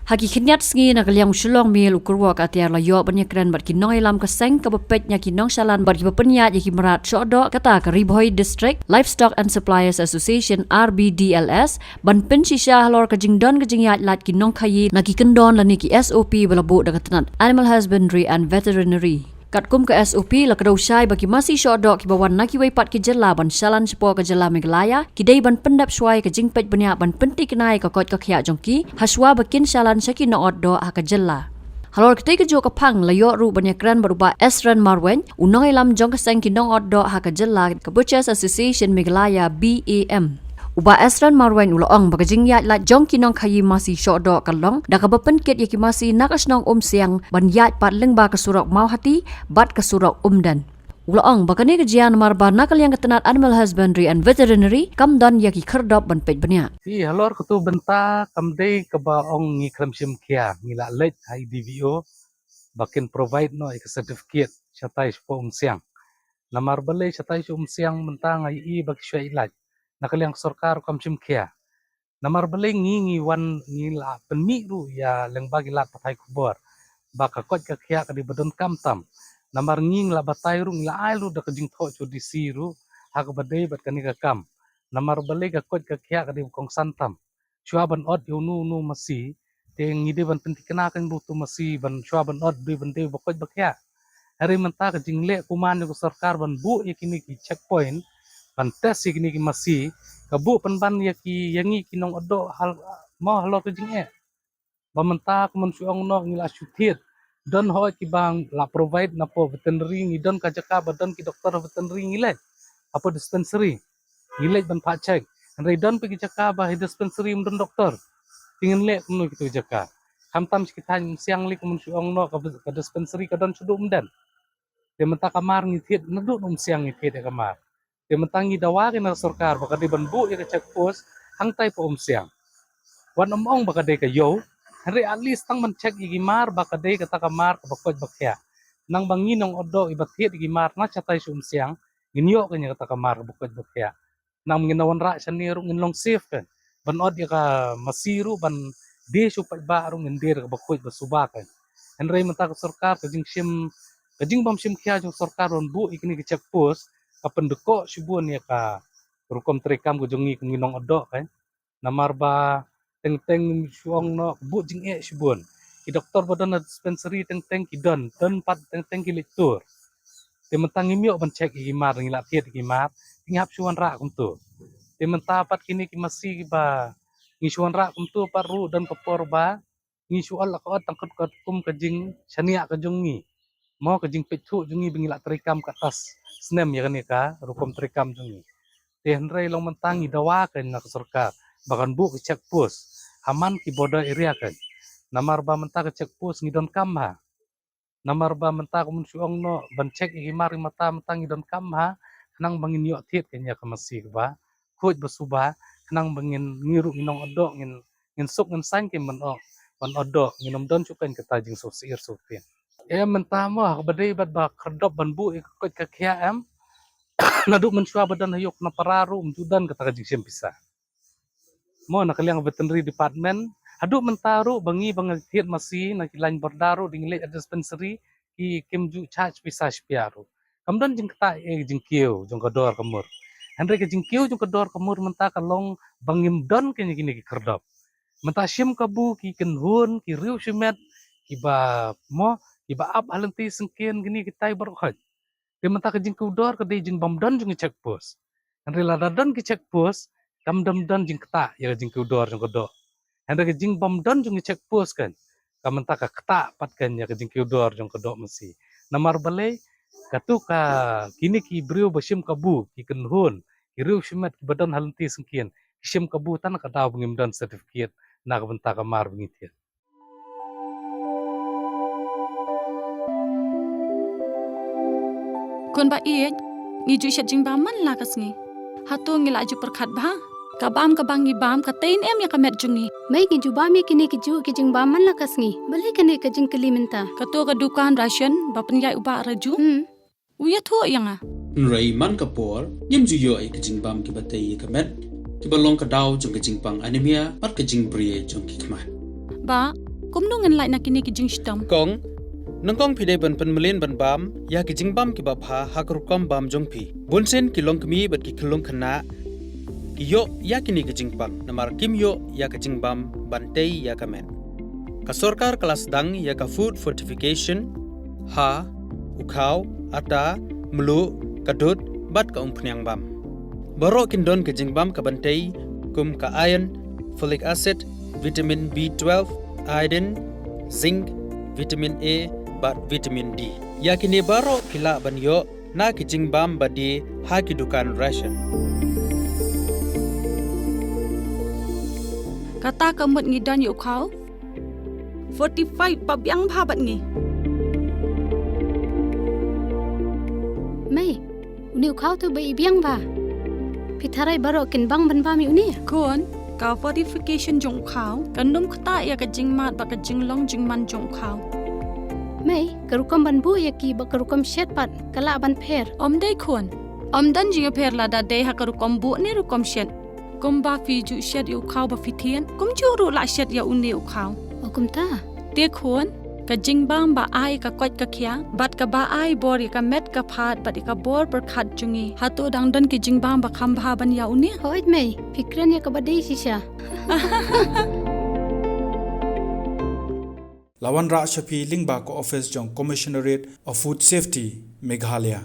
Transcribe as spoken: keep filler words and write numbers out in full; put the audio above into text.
Ha ki khyndiat sngi na ka liang u Shillong Mail u kyrwoh ka atiar la ïoh ban ïakren bad ki nongïalam ka seng kaba peit na ki nongshalan bad kiba pynïaid ïa ki mrad shoh doh kata ka Ri Bhoi District Livestock and Suppliers Association, R B D L S, ban pynshisha halor ka jingdon ka jingïaid lait ki nongkhaïi na ki kyndon lane ki S O P ba la buh da ka tnat Animal Husbandry and Veterinary. Katkum ka S O P, la kdew shai ba ki masi shoh doh kiba wan na kiwei pat ki jylla ban shalan shapoh ka jylla Meghalaya ki dei ban pyndep shwa ïa ka jingpeit bniah ban pyntikna ïa ka koit ka khiah jong ki ha shwa ba kin shalan sha ki nongot doh ha ka jylla. Halor katei ka juh ka phang, la ïoh ruh ban ïakren bad u Bah Esran Marwein, u nongïalam jong ka seng ki nongot doh ha ka jylla ka Butchers Association Meghalaya, B A M. U Bah Esran Marwein u la ong ba ka jingïaid lait jong ki nongkhaïi masi shoh doh ka long da kaba pynkit ïa ki masi na ka shnong Umsiang ban ïaid pat lyngba ka surok Mawhati bad ka surok Umden. U la ong ba kane ka jia namar ba na ka liang ka tnat Animal Husbandry and Veterinary kam don ïa ki khyrdop ban peit bniah. Te halor katei ka bynta kam dei kaba ong ngi khlem shim khia, ngi la leit ha i D V O ba kin provide noh ïa ka certificate shatai shapoh Umsiang. Namar balei shatai sha Umsiang mynta nga ïohi ba ki shu ïaid lait. Na ka liang ka sorkar kam shim khia. Namar balei ngi, ngi wan, ngi la pynmih ruh ïa lyngba ki lad pathai khubor ba ka koit ka khiah ka dei ba donkam tam. Namar ngi, ngi la batai ruh, ngi la ai ruh da ka jingthoh sha u D C ruh ha kaba dei bad kane ka kam. Namar balei ka koit ka khiah ka dei ba kongsan tam. Shuwa ban ot ïa uno uno masi, te ngi dei ban pyntikna kane ba uto masi ban shuwa ban ot dei ban dei ba koit ba khiah. Hynrei mynta ka jingleh kumne ka sorkar ban buh ïa kine ki checkpoint ban test ïa kine ki masi, ka buh pynban ïa ki, ïa ngi ki nongot doh hal, mo, halor ka jingeh. Ba mynta kumne shu ong noh ngi la shu thied. Don hoi kiba la provide na poh veterinary, ngi don ka jaka ba don ki doktor veterinary ngi leit. Hapoh dispensary ngi leit ban phah check. Hynrei don pat ki jaka ba ha dispensary ym don doktor. Te ngin leh kumno kito ki jaka. Khamtam sha ki thaiñ Umsiang lei kumne shu ong noh ka, ka dispensary ka don shaduh Umden. Te mynta ka mar ngi thied naduh Umsiang ngi thied ïa ka mar. Te mynta ngi dawa kein na ka sorkar ba ka dei ban buh ïa ka check post hangtai poh Umsiang. Wat ym ong ba ka dei ka ïew, hynrei at least tang ban check ïa ki mar ba ka dei kata ka mar kaba koit ba khiah. Khnang ba ngi nongot doh kiba thied ïa ki mar na shatai sha Umsiang ngin ïoh kein ïa kata ka mar kaba koit ba khiah. Khnang ngin da wanrah shane ruh ngin long safe kein. Ban ot ïa ka masi ruh ban die sha u paidbah ruh ngin die da kaba koit ba suba kein. Hynrei mynta ka sorkar ka jingshim, ka jingbym shim khia jong ka sorkar ban buh ïa kine ki check post ka pyndkoh shibun ïa ka rukom treikam ka jong ngi kum ki nongot doh kein. Namar ba teng teng shu ong noh ka buh jingeh shibun. Ki doktor ba don ha dispensary teng teng ki don, don pat teng teng ki leit tur. Te mynta ngim ïoh ban check ïa ki mar, ngi la thied ïa ki mar, te ngi hap shu wanrah kumto. Te mynta pat kine ki masi kiba ngi shu wanrah kumto pat ruh don ka por ba ngi shu ot la ka ot tang katkum ka jingshaniah ka jong ngi. Mo, ka jingpeit thuh jong ngi ba ngi la treikam katto snem ïa kane ka rukom treikam jong ngi. Te hynrei long mynta ngi dawa kein na ka sorkar ba kan buh ka check post ha man ki border area kein. Namar ba mynta ka check post ngi donkam bha. Namar ba mynta kumne shu ong noh ban check ïa ki mar ïa mata mynta ngi donkam bha. Khnang ba ngin ïoh thied kein ïa ka masi kaba khuid ba suba, khnang ba ngin, ngi ruh ngi nongot doh ngin, ngin suk ngin saiñ kein ban ot, ban ot doh, ngin ym don shuh kein kata jingsuk syier suk pin. Em mynta mo ha kaba dei bad ba khyrdop ban buh ïa ka koit ka khiah em. Naduh mynshuwa ba don ha ïew khnang para ruh ym ju don kata ka jingshim pisa. Mo na ka liang veterinary department, haduh mynta ruh ba ngi ba ngi thied masi na ki lain border ruh dang leit ha dispensary, ki kim ju charge pisa shipia ruh. Kam don jingktah eh jingkiew jong ka dor ka mur. Hynrei ka jingkiew jong ka dor ka mur mynta ka long ba ngim don kein ïa kine ki khyrdop. Mynta shim kabu ki kynhun, ki riew shimet, kiba mo, kiba ap ha lynti syngkien, kine kitai baroh khoit. Te mynta ka jingkiew dor ka dei jingbym don jong ki check post. Hynrei lada don ki check post, kam don, don jingktah ïa ka jingkiew dor jong ka doh. Hynrei ka jingbym don jong ki check post kein, ka mynta ka ktah pat kein ïa ka jingkiew dor jong ka doh masi. Namar balei, katto ka, kine ki briew ba shim kabu, ki kynhun, ki riew shimet kiba don ha lynti syngkien, ki shim kabu tang na ka daw ba ngim don certificate na ka bynta ka mar ba ngi thied. Khun ba ïeit, ngi ju shet jingbam man la ka sngi. Hato ngi la ju pyrkhat bha? Ka bam kaba ngi bam ka tei ne em ïa ka met jong ngi? Mei, ngi ju bam ïa kine ki juh ki jingbam man la ka sngi. Balei kane ka jingkylli mynta? Kato ka dukan ration ba pynïaid u Bah Raju? Hmm. U ïathuh ïa nga. Hynrei man ka por, ngim ju ïoh ïa ka jingbam kiba tei ïa ka met, kiba long ka daw jong ka jingpang anemia bad ka jingbriew jong ki khmat. Bah, Kumno ngan lait na kine ki jingshitom? Kong, nyngkong phi dei ban pynmlien ban bam ïa ki jingbam kiba bha ha ka rukom bam jong phi. Bunsien ki longkmie bad ki khyllung khynnah ki ïoh ïa kine ki jingpang namar kim ïoh ïa ka jingbam ban tei ïa ka met. Ka sorkar ka la sdang ïa ka food fortification ha u khaw, ata, mluh, ka dud bad ka umphniang bam. Baroh kin don ka jingbam ka ban tei kum ka iron, folic acid, vitamin B twelve, iodine, zinc, vitamin A bad vitamin D. Ïa kine baroh phi lah ban ïoh na ki jingbam ba die ha ki dukan ration. Kata ka mut ngi don ïa u khaw fortified ba biang bha bad ngi. Mei, une u khaw te ba i biang bha. Phi tharai baroh kin bang ban bam ïa une? Khun, ka fortification jong u khaw kan ym ktah ïa ka jingmad bad ka jinglong jingman jong u khaw. Mei, ka rukom ban buh ïa ki bad ka rukom shet pat ka lah ban pher? Ym dei khun. Ym don jingïapher lada dei ha ka rukom buh ne rukom shet. Kumba phi ju shet ïa u khaw ba phi thied, kumjuh ruh lah shet ïa une u khaw. O kumta. Te khun, ka jingbam ba ai ka koit ka khiah bad kaba ai bor ïa ka met ka phad bad ïa ka bor pyrkhat jong ngi, hato dang don ki jingbam ba kham bha ban ïa une? Hooid mei, phi kren ïa kaba dei shisha. La wanrah sha phi lyngba ka office jong Commissionerate of Food Safety, Meghalaya.